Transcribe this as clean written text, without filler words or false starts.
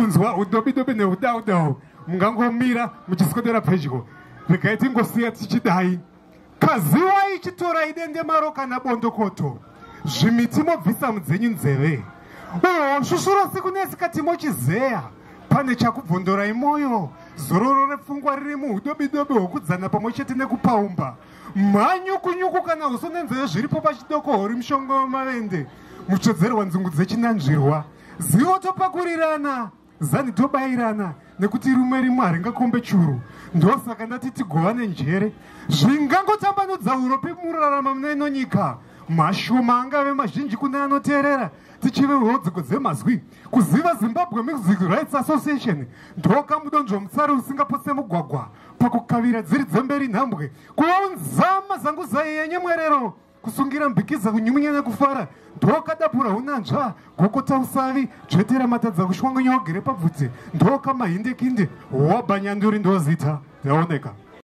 Kunzwa udobidobi neudaudau mungangomira muchiswedera pedyo. Regai tingosiya tichidai. Kaziwai chitorai dendemaro kana bondokoto. Zvimiti mobvisa mudzenyu nzeve. Uho svusvuro siku nesikati mochizeya. Pane chakubvondorai moyo. Zororo repfungwa riri muhudobidobi hwokudzana pamwe chete nekupaumba. Mhanyukunyuku kana huso nenzeve zviripo pachidoko hori mushonga wemavende. Mutsvedzerwa nzungu dzechinanzvirwa. Zivo topakurirana. Zani tobairana nekuti rimwe rimwe haringakombe churu. Ndosaka ndati tigovane njere. Zvingangotambanudza uropi murarama mune ino nyika. Mashoma angave mazhinji kune anoteerera tichive hodziko dzemazwi. Kuziva Zimbabwe Music Rights Association ndokamudonzvo mutsari usingapotse mugwagwa pakukavira dziri dzemberi nhambwe. Kuunza mazanguzai enyemwerero kusungira mbikiza kunyumunya nekufara ndokadapura hunanzva gokota usavi dzvetera matadza kushwangunya wagere pabvudzi ndokamahindekinde wabanyanduri ndozita dzaoneka.